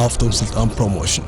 ሃፍቶም ስልጣን ፕሮሞሽን።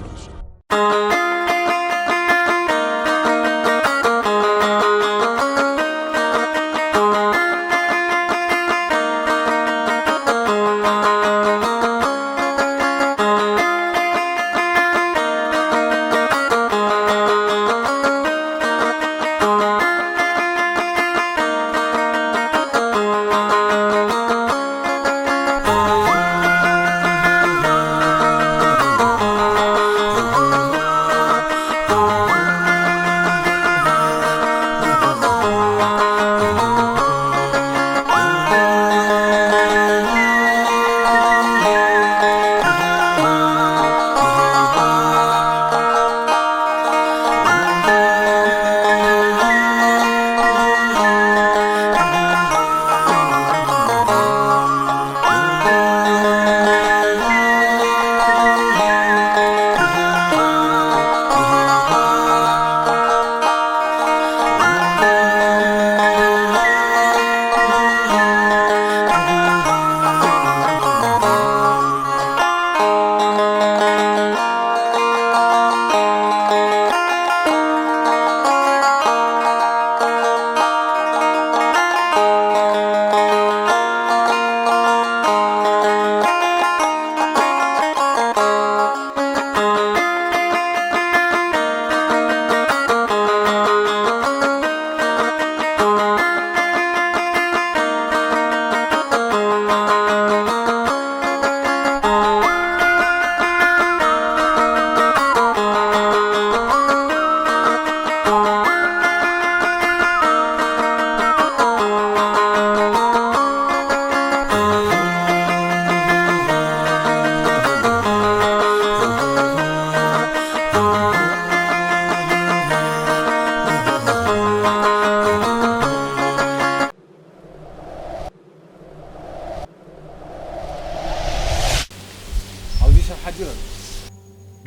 ኣብዚ ሰብ ሓዲሩ ኣሎ።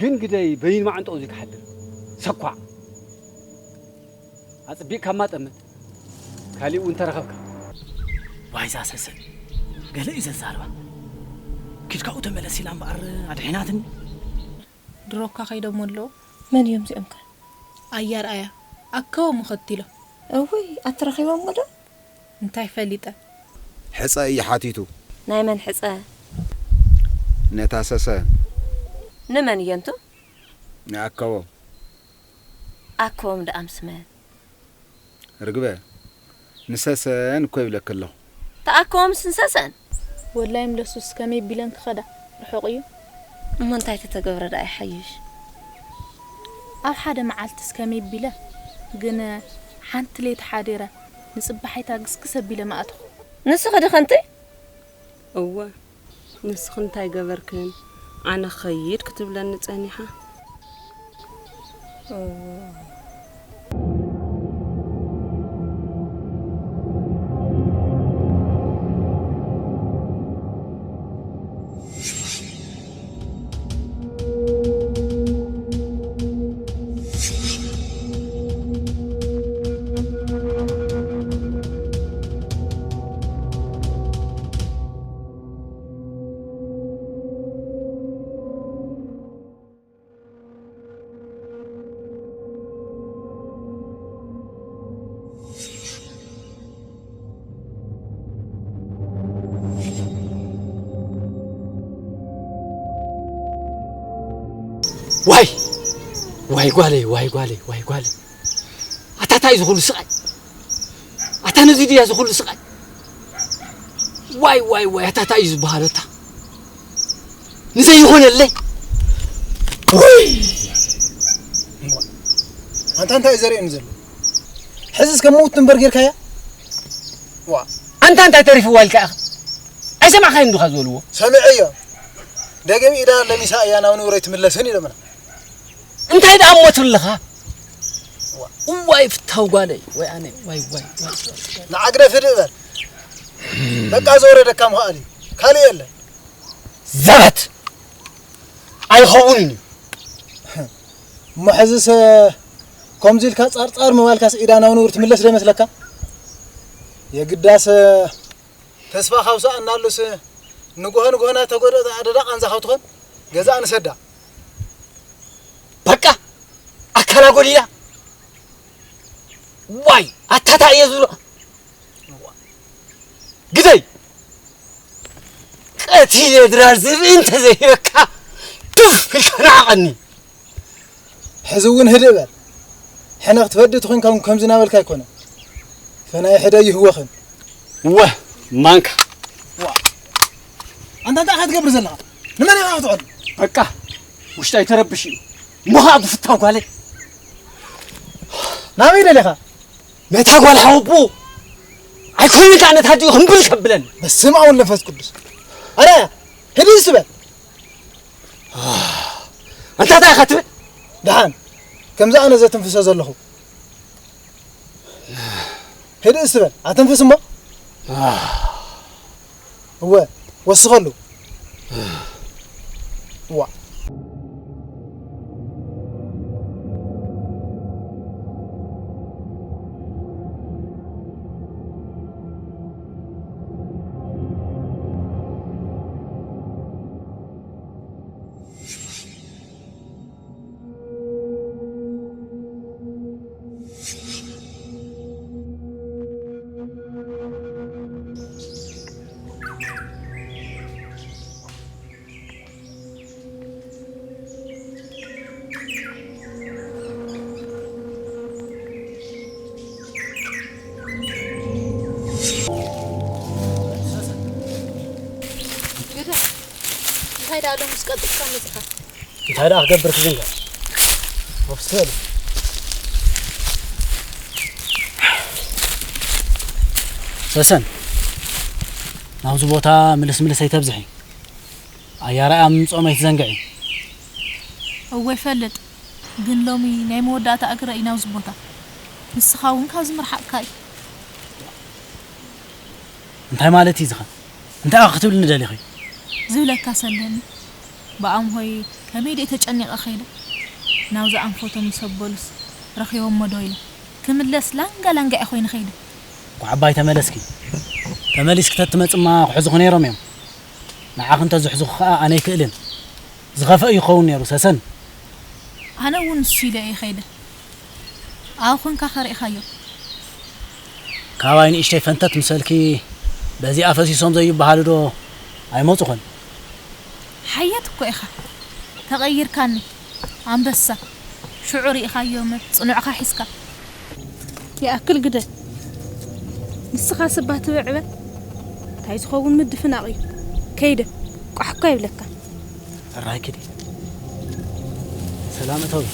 ግን ግደይ በይን መዓንጥኡ እዚ ክሓድር። ሰኳዕ። ኣጽቢቕካማ ጠምት። ካሊእ እውን ተረኸብካ። ዋይዛ ሰሰ። ገለ እዩ ዘዛርባ። ኪድ ካብኡ ተመለስ ኢላ እምበኣር ኣድሒናትኒ። ድሮካ ከይዶም ኣለዉ። መን እዮም እዚኦም ከ? ኣያ ርኣያ። ኣከቦም ኸትሎ። እውይ፣ ኣትረኺቦም ዶ? እንታይ ፈሊጠ? ሕጸ እዩ ሓቲቱ። ናይ መን ሕጸ? ነታ ሰሰ። ንመን እየንቱ? ንኣከቦም። ኣከቦም ደኣ ምስ መን? ርግበ፣ ንሰሰን እኮ ይብለኪ ኣለኹ። ተኣከቦምስ ንሰሰን? ወላይ ምለሱስ ከመይ ቢለን ክኸዳ? ርሑቕ እዩ። እሞ እንታይ ተተገብረ ደኣ ይሓይሽ? ኣብ ሓደ መዓልትስ ከመይ ቢለ? ግን ሓንቲ ለይቲ ሓዲረ ንጽባሒታ ግስግስ ኣቢለ ምኣተኹ። ንስኺ ዲኺ ኣንቲ? እወ። ንስኺ እንታይ ገበርክን? ኣነ ክኸይድ ክትብለኒ ጸኒሓ። እወ። ዋይ! ዋይ ጓለይ፣ ዋይ ጓለይ፣ ዋይ ጓለይ። ኣታ እንታይ እዩ ዝኹሉ ስቓይ? ኣታ ነዚ ድያ ዝኹሉ ስቓይ? ዋይ፣ ዋይ፣ ዋይ፣ ኣታ እንታይ እዩ ዝበሃል ኣታ? ንዘይኾነለይ? ውይ! ኣንታ እንታይ እዩ ዘርእየኒ ዘሎ? ሕዚ እስከ ምውት እምበር ጌርካያ? ዋ። ኣንታ እንታይ ተሪፍዋ ኢልካ ኢኻ? ኣይሰማዕካዮን ዲኻ ዝበልዎ? ሰሚዐዮ። ደገም ኢዳ ለሚሳ እያ ናብ ንብረይ ትምለስን ኢሎምና። እንታይ ደኣ እሞ ትብለኻ? ዋ። እዋይ ፍታው ጓለይ፣ ወይ ኣነ፣ ዋይ፣ ዋይ፣ ዋይ። ንዓግደ ፍድእ በል። በቃ ዝወረደካ ምኽኣል እዩ። ካልእ የለን። ዘበት! ኣይኸውንን እዩ። እሞ ሕዝስ ከምዚ ኢልካ ጻርጻር ምባልካስ ኢዳ ናብ ንቡር ትምለስ ዶ ይመስለካ? የግዳስ ተስፋ ካብ ሰኣናሉስ ንግሆ ንግሆ ናይ ተጎድኦ ኣደዳ ቃንዛ ካብ ትኾን ገዛ ንሰዳ። በቃ ኣካላ ጎዲላ። ዋይ ኣታታ እየ ዝብሎ። ግደይ ቀቲለ ድራር ዝብኢ እንተዘይበካ ቱፍ ኢልካ ንዓቐኒ። ሕዚ እውን ህድእ በል። ሕነ ክትፈዲ ተኾይንካ እውን ከምዚ እናበልካ ኣይኮነን። ፈናይ ሕደ ይህወኽን። ወ ማንካ። ኣንታ እንታይ ኢኻ ትገብር ዘለኻ? ንመን ኢኻ ክትዕሉ? በቃ ውሽጣይ ተረብሽ እዩ። እሞ ኸዓ ብፍታው ጓለይ። ናበይ ደሊኻ? ነታ ጓል ሓወቦ ኣይኮይንካ ነታ ዲኡ ክምብል ከብለኒ። በስመ ኣብ ወወልድ ወመንፈስ ቅዱስ። ኣረ፣ ህድእ እስቲ በል። ኣንታ እንታይ ኢኻ ትብል? ደሓን፣ ከምዚ ኣነ ዘትንፍሶ ዘለኹ። ህድእ እስቲ በል፣ ኣተንፍስ እሞ። እወ፣ ወስኸሉ። ዋ። ግደ፣ እንታይ ደኣ ሎምስ ቀልጢፍካ መጺኻ? እንታይ ደኣ ክገብር ክዝንጋ? ወፍስል። ሰሰን፣ ናብዚ ቦታ ምልስ ምልስ ኣይተብዝሒ። ኣያራይ ኣብ ምምጽኦም ኣይትዘንግዒ። እወ ይፈልጥ፣ ግን ሎሚ ናይ መወዳእታ እግረ እዩ ናብዚ ቦታ። ንስኻ እውን ካብዚ ምርሓቕካ እዩ። እንታይ ማለት እዩ ዝኸ? እንታይ ኢኻ ክትብልኒ ደሊኺ? ዝብለካ ሰለኒ። ብኣምሆይ ከመይ ደይ ተጨኒቐ ኸይደ። ናብዚ ኣንፈቶም ምስ ኣበሉስ ረኺቦሞ ዶ ኢለ። ክምለስ ላንጋ ላንጋ እየ ኾይነ ኸይደ። ኳዕ ኣባይ ተመለስኪ። ተመሊስኪ ተትመጽማ ክሕዙኺ ነይሮም እዮም። ንዓኺ እንተዝሕዙኺ ኸኣ ኣነ ኣይክእልን። ዝኸፍአ ይኸውን ነይሩ ሰሰን። ኣነ እውን ንሱ ኢለ እየ ኸይደ። ኣብ ኾንካ ኸ ርኢኻዮ? ካባይ ንእሽተይ ፈንተት ምሰልኪ በዚኣ ፈሲሶም ዘይበሃሉ ዶ ኣይመጹኹን? ሓየት እኮ ኢኻ። ተቐይርካኒ። ኣንበሳ። ሽዑ ርኢኻዮ እምበር ጽኑዕካ ሒዝካ። ይኣክል ግደ። ንስኻ ስባ ትብዕ በል። እንታይ ዝኸውን ምድፍናቕ እዩ። ከይደ። ቋሕ እኳ ይብለካ። ጥራይ ክዲ። ሰላም እተዊ።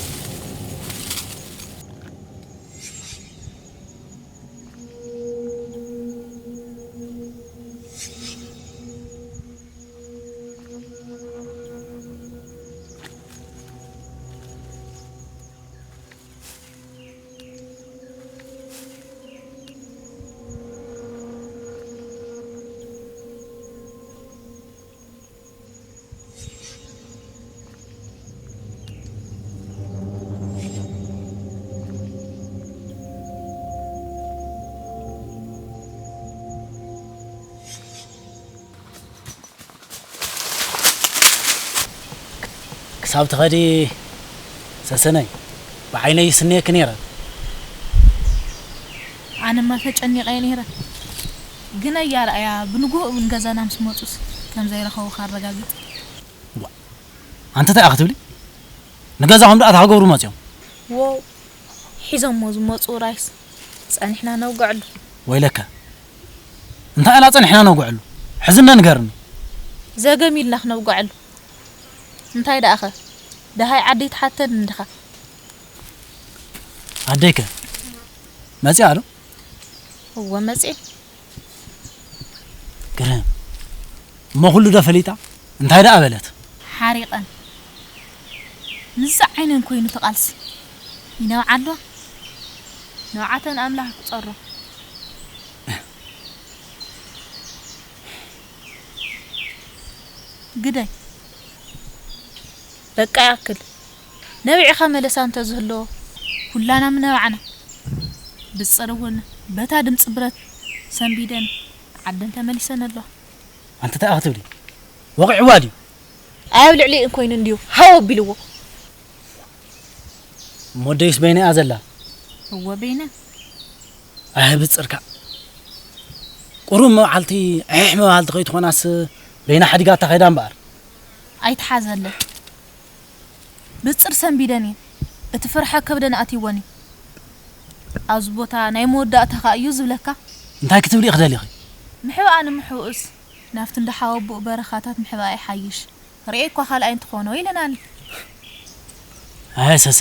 ክሳብ ትኸዲ ሰሰነይ፣ ብዓይነይ ይስነየኪ ነይረ። ኣነማ ተጨኒቐ እየ ነይረ። ግን ኣያርኣያ ብንግሆ እውን ገዛና ምስ መጹስ ከም ዘይረኸቡኻ ኣረጋጊጸ። ዋ፣ ኣንቲ እንታይ ኢኺ ትብሊ? ንገዛኹም ደኣ እንታይ ክገብሩ መጺኦም? ዎው፣ ሒዞሞ ዝመጹ ራይስ ጸኒሕና ነውግዐሉ። ወይለከ፣ እንታይ ኢና ጸኒሕና ነውግዐሉ? ሕዚ እንደ ንገርኒ። ዘገም ኢልና ክነውግዐሉ። እንታይ ደኣኸ? ደሃይ ዓደይ ትሓተኒ እንዲኻ። ኣደይከ መጺኣ ዶ? እወ መጺኤ። ግርም። እሞ ኩሉ ዶ ፈሊጣ? እንታይ ደኣ በለት? ሓሪቐን። ምስዚ ዓይነን ኮይኑ ተቓልሲ። ይነብዓ ኣሎ። ንብዓተን ኣምላኽ ክጸሮ። ግደይ። በቃ ይኣክል። ነቢዕኻ መለሳ እንተዝህልዎ፣ ኩላና ምነበዕና። ብጽር እውን በታ ድምጺ ብረት ሰንቢደን ዓደን ተመሊሰን ኣለዋ። ኣንቲ እንታይ ኢኺ ትብሊ? ወቒዕዋ ድዩ? ኣይ ኣብ ልዕሊ እንኮይኑ እንድዩ ሃው ኣቢልዎ። እሞ ደይስ በይና እያ ዘላ? እወ በይና። ኣይ ብጽርካ። ቁሩብ መዓልቲ ዕሕ መባልቲ ከይትኾናስ በይና ሓዲጋታ ከይዳ እምበኣር። ኣይትሓዘለ። ብጽር ሰንቢደን እየን። እቲ ፍርሒ ከብደን ኣትይወን እዩ። ኣብዚ ቦታ ናይ መወዳእታ ኸኣ እዩ ዝብለካ። እንታይ ክትብሊ ኢኺ ደሊኺ? ምሕባኣ ንምሕውኡስ ናብቲ እንዳ ሓወቦኡ በረኻታት ምሕባእ ይሓይሽ። ርእየ እኳ ካልኣይ እንትኾኖ ኢለናኒ። ኣይ ሰሰ።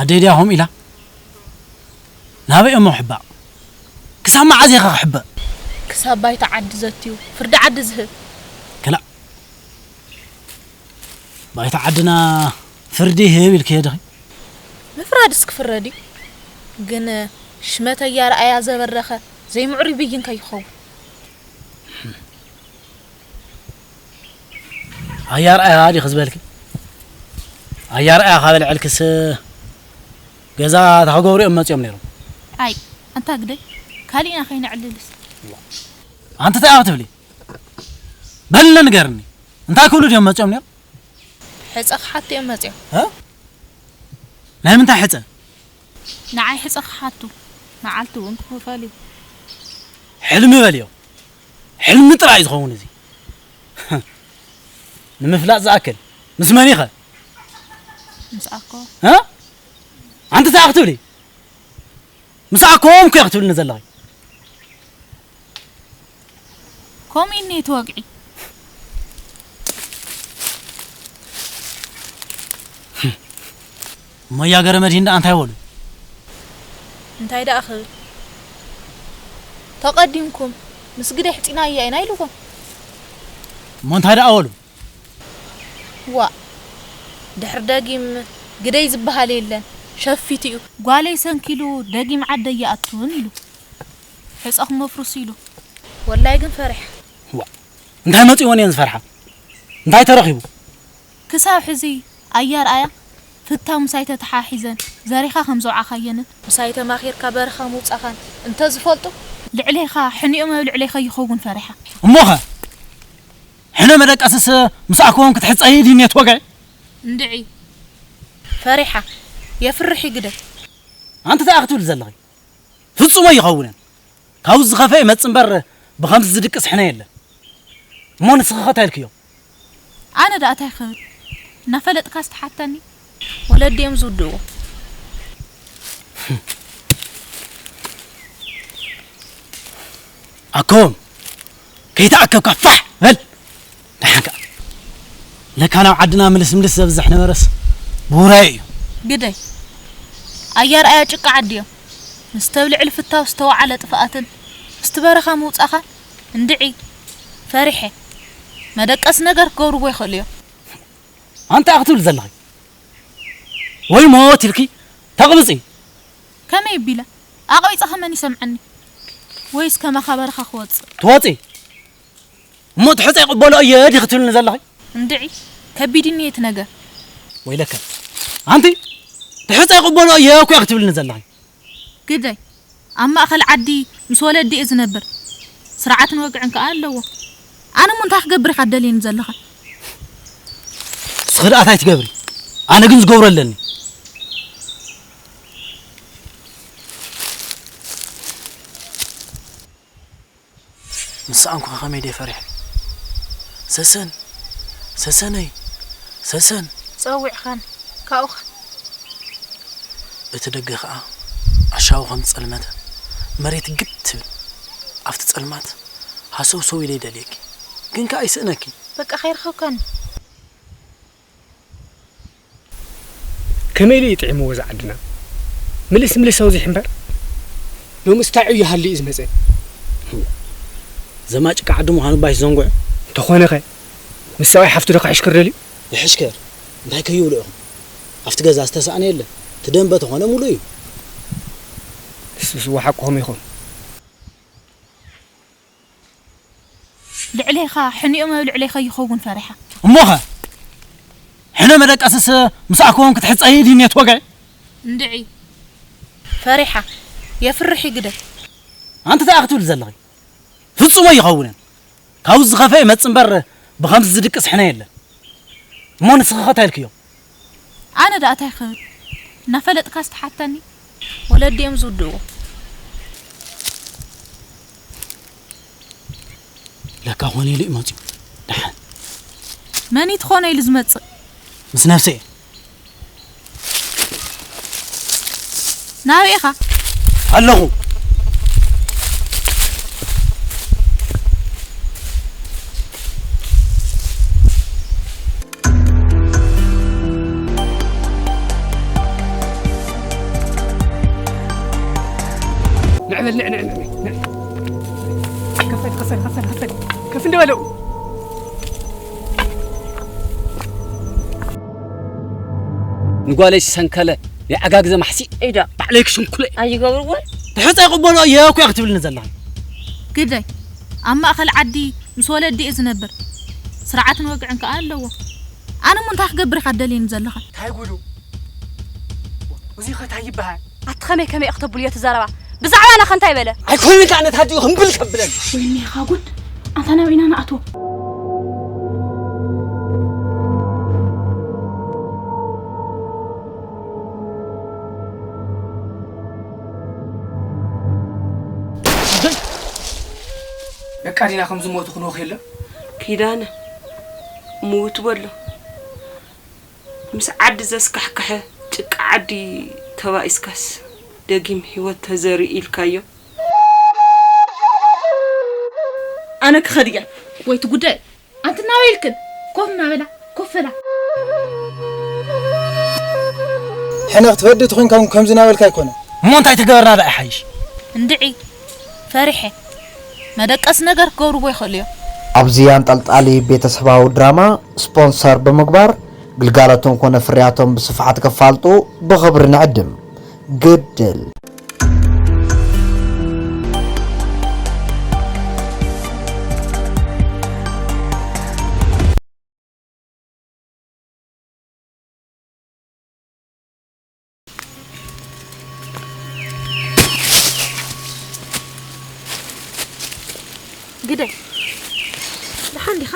ኣደይ ድያ ከምኡ ኢላ? ናበይ እሞ ክሕባእ? ክሳብ መዓዝ ኢኻ ክሕበእ? ክሳብ ባይታ ዓዲ ዘትዩ ፍርዲ ዓዲ ዝህብ። ክላእ። ባይታ ዓድና ፍርዲ ይህብ ኢልክዮ ዲኺ? ምፍራድስ ክፍረድ እዩ። ግን ሽመት ኣያርኣያ ዘበረኸ ዘይምዕሩይ ብይን ከይኸውን። ኣያርኣያ ዲኺ ዝበልኪ? ኣያርኣያ ካብ ልዕልክስ ገዛ ተኸገብሩ እዮም መጺኦም ነይሮም። ኣይ፣ ኣንታ ግደይ፣ ካሊእና ከይነዕልልስ። ኣንቲ እንታይ ክትብሊ? በልና ንገርኒ። እንታይ ክብሉ ድዮም መጺኦም ነይሮም? ሕጸ ክሓቱ እዮም መጺኦም። እ? ናይ ምንታይ ሕጸ? ንዓይ ሕጸ ክሓቱ፣ መዓልቲ እውን ክኸፈል እዩ። ሕልሚ በልዮ። ሕልሚ ጥራይ እዩ ዝኸውን እዚ። ንምፍላጥ ዝኣክል፣ ምስ መን ኢኸ? ምስ ኣኮ። እ? ኣንቲ እንታይ ክትብሊ? ምስ ኣኮም እኮ ክትብልኒ ዘለኺ። ከምኡ ኢኒ ትወግዒ። እሞ እያ ገረመድሂን ደኣ እንታይ በሉ? እንታይ ደኣ ክብል? ተቐዲምኩም ምስ ግደ ሕጺናያ ኢና ኢልዎም። እሞ እንታይ ደኣ በሉ? ዋእ፣ ድሕሪ ደጊም ግደይ ዝበሃል የለን፣ ሸፊቱ እዩ። ጓለይ ሰንኪሉ ደጊም ዓደይ ይኣቱን ኢሉ። ሕጸኹም መፍርሱ ኢሉ። ወላይ ግን ፈሪሐ። ዋእ፣ እንታይ መጺወን እየን ዝፈርሓ? እንታይ ተረኺቡ? ክሳብ ሕዚ ኣያርኣያ ፍታው ምሳይ ተተሓሒዘን ዘሪኻ ከም ዘውዓኻየንን ምሳይ ተማኺርካ በረኻ ምውጻኻን እንተ ዝፈልጡ ልዕሌኻ ሕኒኦም ኣብ ልዕሌኻ ይኸውን ፈሪሓ። እሞኸ? ሕነ መደቀስስ ምስ ኣኮም ክትሕጸይ ድንየት ወግዒ? እንድዒ። ፈሪሓ። የፍርሕ ይግደል። ኣንቲ እንታይ ክትብል ዘለኺ? ፍጹም ኣይኸውንን። ካብኡ ዝኸፈ ይመጽእ እምበር ብኸምዚ ዝድቅስ ሕነ የለን። እሞ ንስኺ ኸ እንታይ ኢልክዮ? ኣነ ደኣ እንታይ ክብል? እናፈለጥካስ ትሓተኒ? ወለዲ እዮም ዝውድእዎ። ኣኮም፣ ከይተኣከብካ ፋሕ በል። ደሓን ከኣ ለካ ናብ ዓድና ምልስ ምልስ ዘብዝሕ ነበረስ ብውራይ እዩ። ግደይ። ኣያርኣያ ጭቃ ዓዲ እዮም። ምስ ተብልዕል ፍታው ዝተወዓለ ጥፍኣትን ምስቲ በረኻ ምውጻኻን እንድዒ ፈሪሐ። መደቀሲ ነገር ክገብርዎ ይኽእሉ እዮም። ኣንታ ክትብል ዘለኺ? ወይ ሞት ኢልኪ ተቕብጺ። ከመይ ኣቢለ? ኣቕቢጸ ከመን ይሰምዐኒ? ወይስ ከማኻ በረኻ ክወጽእ? ትወጺ። እሞ ትሕጸ ይቕበሎ እየ ዲኺ ክትብልኒ ዘለኺ? እንድዒ፣ ከቢድኒ እዩ እቲ ነገር። ወይለከ። ኣንቲ ትሕጸ ይቕበሎ እየ እኮ ክትብልኒ ዘለኺ። ግደይ፣ ኣብ ማእከል ዓዲ ምስ ወለዲ እየ ዝነብር። ስርዓትን ወግዕን ከኣ ኣለዎ። ኣነ እሞ እንታይ ክገብር ኢኻ ትደልየኒ ዘለኻ? ንስኺ ደኣ እንታይ ትገብሪ? ኣነ ግን ዝገብሮ ኣለኒ። ምስ ሰኣንኩ ከመይ ድየ ፈሪሐ። ሰሰን፣ ሰሰነይ፣ ሰሰን። ጸዊዕኻን፣ ካብኡኸ? እቲ ደገ ኸኣ ዓሻኹ ከም ዝጸልመተ፣ መሬት ግድ ትብል። ኣብቲ ጸልማት ሃሰውሰው ኢለ ይደልየኪ። ግን ከኣ ይስእነኪ። በቃ ከይረኸብካኒ። ከመይ ኢሉ እዩ ጥዒምዎ እዚ ዓድና? ምልስ ምልስ ኣውዚሕ እምበር። ሎምስ እንታይ ዕዮ ሃልዩ እዩ ዝመጸ? ዘማጭካ ዓዲ ምዃኑ ባይስ ዘንጉዕ። እንተኾነ ኸ? ምስ ሰብኣይ ሓፍቱ ዶ ክሕሽክር ደልዩ? ይሕሽከር። እንታይ ከይብሎ ኢኹም? ኣብቲ ገዛ ዝተሳእነ የለን። እቲ ደንበ ተኾነ ሙሉእ እዩ። እሱስ እወ ሓቅኹም ኢኹም። ልዕሌኻ ሕኒኦም ኣብ ልዕሌኻ ይኸውን ፈሪሓ። እሞኸ? ሕነ መደቀስስ ምስ ኣኮም ክትሕጸይ ድንየት ወግዒ? እንድዒ። ፈሪሓ። የፍርሕ ይግደል። ኣንቲ እንታይ ክትብል ዘለኺ? ፍጹም ኣይኸውንን። ካብኡ ዝኸፈ ይመጽእ እምበር ብኸምዚ ዝድቅስ ሕነ የለን። እሞ ንስኺ ኸ እንታይ ኢልክዮ? ኣነ ደኣ እንታይ ክብል? እናፈለጥካስ ትሓተኒ? ወለዲ እዮም ዝውድእዎ። ለካ ኾነ ኢሉ እዩ መፂኡ። ደሓን። መን እዩ ትኾነ ኢሉ ዝመፅእ? ምስ ነብሰ እየ። ናበይ ኢኻ? ኣለኹ። ንዕ በል፣ ንዕ፣ ንዕ፣ ንዕ፣ ንዕ። ከፈል፣ ከፈል፣ ከፈል፣ ከፈል። ከፍ እንደ በለው። ንጓለይ ዝሰንከለ ናይ ዓጋግዘ ማሕሲእ ኢዳ ባዕለይ ክሽንኩለ። ኣይገብርዎን። ትሕፀ ይቕበሎ እየ እኮ እያ ክትብልኒ ዘለኻ። ግደይ፣ ኣብ ማእኸል ዓዲ ምስ ወለዲ እየ ዝነብር። ስርዓትን ወግዕን ከኣ ኣለዎ። ኣነ እሞ እንታይ ክገብር ኢኻ ትደልየኒ ዘለኻ? እንታይ ጉዱ? እዚ ኸ እንታይ ይበሃል? ኣቲ ኸመይ ከመይ እኽተብልዮ እቲ ዘረባ? ብዛዕባና ኸ እንታይ በለ? ኣይኮንን ከኣ ነቲ ሃዲኡ ኽምብል ከብለን። ወይኔኻ ጉድ! ኣንታ ናበይ ኢና ንኣትዎ? በቃ ዲና ከም ዝሞቱ ክንወኽ የለን? ኪዳነ፣ ምውት በሎ። ምስ ዓዲ ዘስካሕክሐ ጭቃ ዓዲ ተባኢስካስ ደጊም ህይወት ተዘሪ ኢልካዮ። ኣነ ክኸድ እያ። ወይ ትጉዳይ። ኣንቲ ናበይ ኢልክን? ኮፍ እናበላ፣ ኮፍ በላ። ሕነ ክትፈዲ ተኾይንካ እውን ከምዚ ናበልካ ኣይኮነ። እሞ እንታይ ተገበርና ደኣ ይሓይሽ? እንድዒ፣ ፈሪሐ። መደቀሲ ነገር ክገብርዎ ይኽእሉ እዮም። ኣብዚ ኣንጠልጣሊ ቤተሰባዊ ድራማ ስፖንሰር ብምግባር ግልጋሎቶም ኮነ ፍርያቶም ብስፍሓት ከፋልጡ ብኽብሪ ንዕድም። ግድል። ግደይ፣ ደሓን ዲኻ?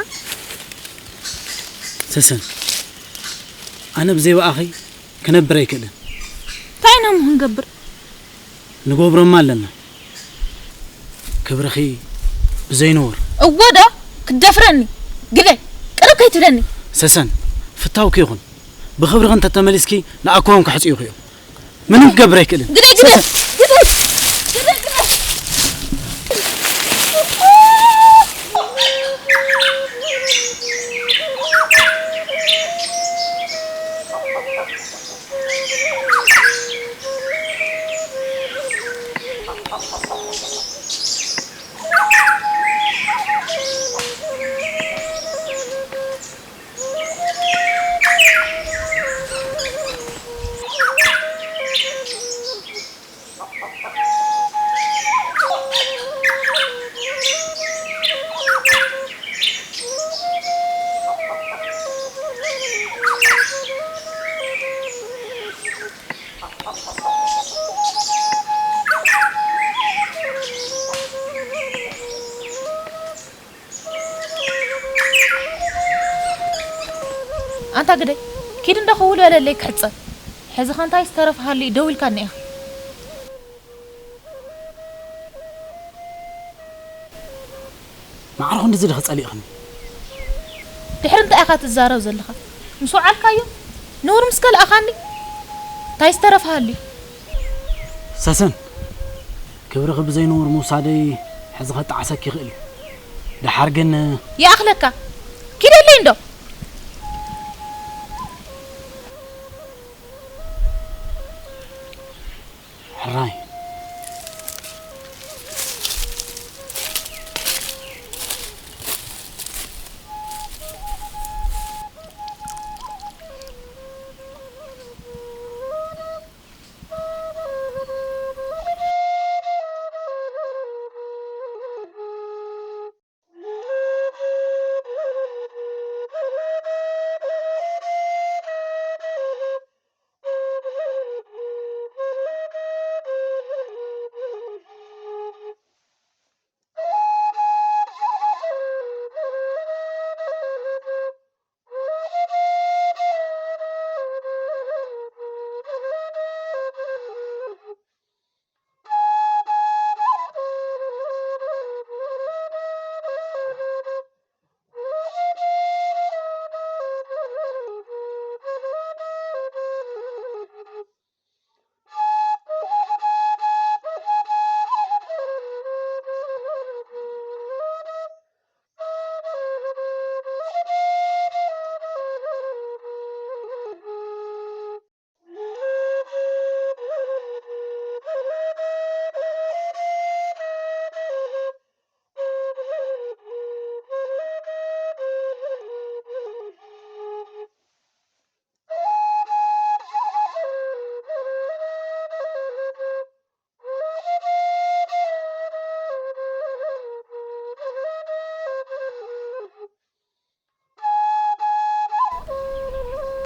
ሰሰን፣ ኣነ ብዘይ ብኣኺ ክነብር ኣይክእልን። እንታይ ኢና እሞ ክንገብር? ንገብሮማ ኣለና። ክብርኺ ብዘይነውር። እወ ዶ ክትደፍረኒ? ግደይ፣ ቅርብ ከይትብለኒ። ሰሰን፣ ፍታውኪ ይኹን። ብኽብርኺ እንተተመሊስኪ ንኣኮቦም ከሕጽዩኺ እዮም። ምንም ክገብር ኣይክእልን። ግደይ፣ ግደይ፣ ሰሰን። ግደይ፣ ግደይ፣ ግደይ። ኣንታ ግደይ፣ ኪድ እንዶ ክውል በለለይ ክሕጸብ። ሕዚ ኸ እንታይ ዝተረፈ ሃልዩ ደዊልካኒ ኢኻ? ማዕረ ክንድዚ ዲኺ ጸሊእኽኒ? ድሕሪ እንታይ ኢኻ ትዛረብ ዘለኻ? ምስ ወዓልካዮ ንውር ምስ ከልኣኻኒ እንታይ ዝተረፈ ሃልዩ? ሰሰን፣ ክብርኺ ብዘይ ነውር ምውሳደይ ሕዚ ከጣዕሰኪ ይኽእል እዩ። ደሓር ግን ይኣኽለካ። ኪደለይ እንዶ። ሕራይ።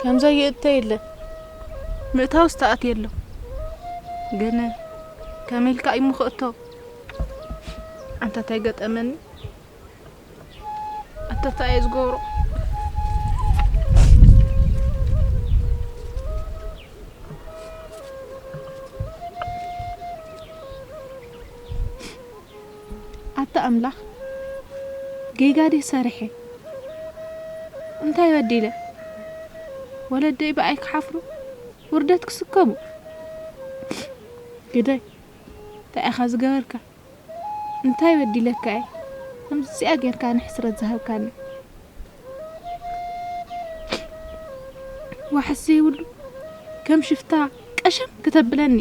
ከም ዘየእተ የለ። ምእታው ዝተኣት የሎ። ግን ከመይ ኢልካ እዩ ምኽእቶ? ኣንታ እንታይ ገጠመኒ? ኣታ እንታይ እየ ዝገብሮ? ኣታ ኣምላኽ፣ ጌጋ ድየ ሰሪሐ? እንታይ በዲለ? ወለደይ ብኣይ ክሓፍሩ፣ ውርደት ክስከሙ። ግደይ፣ እንታይ ኢኻ ዝገበርካ? እንታይ በዲለካ እየ ከምዚኣ ጌርካ ንሕስረት ዝሃብካኒ? ዋሕስ ዘይብሉ ከም ሽፍታ ቀሸም ክተብለኒ።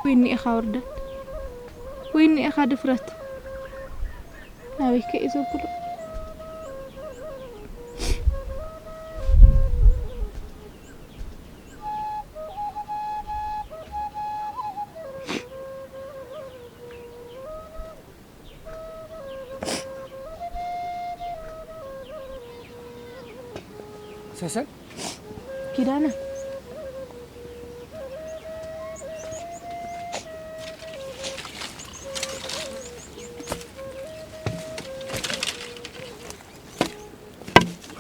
ወይ እኒኤኻ ውርደት፣ ወይ እኒኤኻ ድፍረት። ናበይከ እዩ ዘብሎ? ሰሰን፣ ኪዳነ፣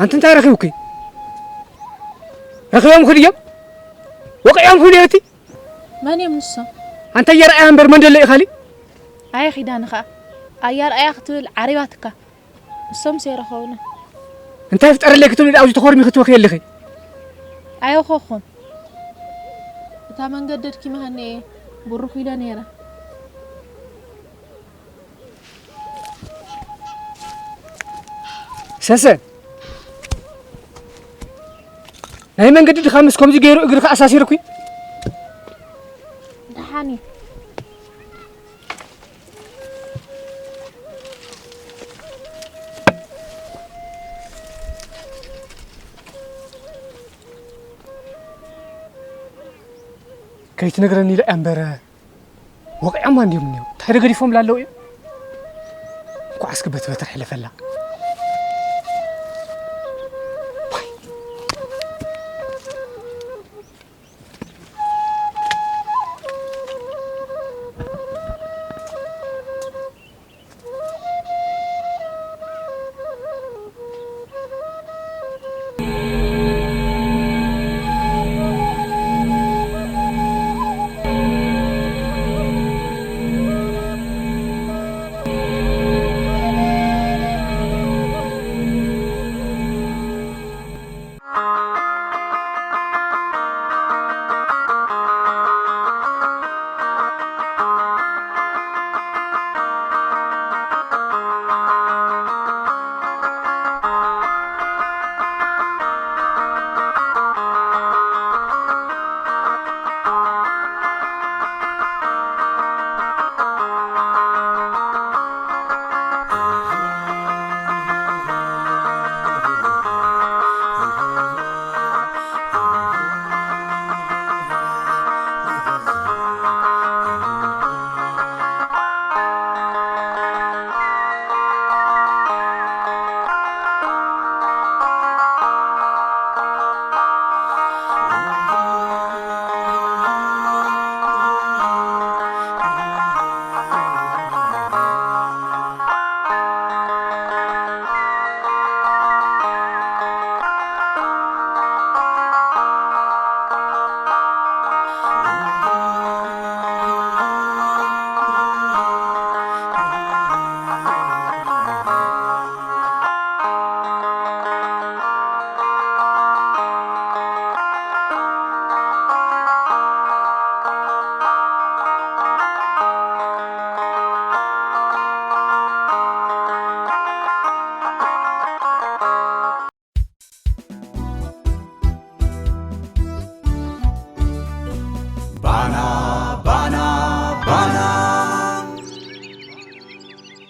ኣንቲ እንታይ ረኺቡኪ? ረኺቦም ክድዮም? ወቂዖም ክብሉ እቲ መን እዮም ንሶም? ኣንታ ኣያ ኣርኣያ እምበር መን ደሎ ኢኻሊ? ኣየ ኪዳነ ኸኣ ኣያ ኣርኣያ ክትብል ዓሪባትካ። ንሶም ሰይረኸውና። እንታይ ፍጠረለይ ክትብሊ ኣብዚ ተኾርሚ ክትወኺ ኣለኺ? ኣየኾኹን። እታ መንገደድኪ መሃኒ እየ ብሩኽ ኢለ ነይረ። ሰሰ፣ ናይ መንገዲ ድኻምስ ከምዚ ገይሩ እግርኻ ኣሳሲርኩ? ደሓን እዩ። ከይትነግረኒ ኢለ እያ እምበር፣ ወቒዖማ እንድዮም እኒኦ። እንታይ ዶ ገዲፎምላ ኣለዉ እዮም? እንኳዕ እስኪ በቲ በትሪ ሕለፈላ።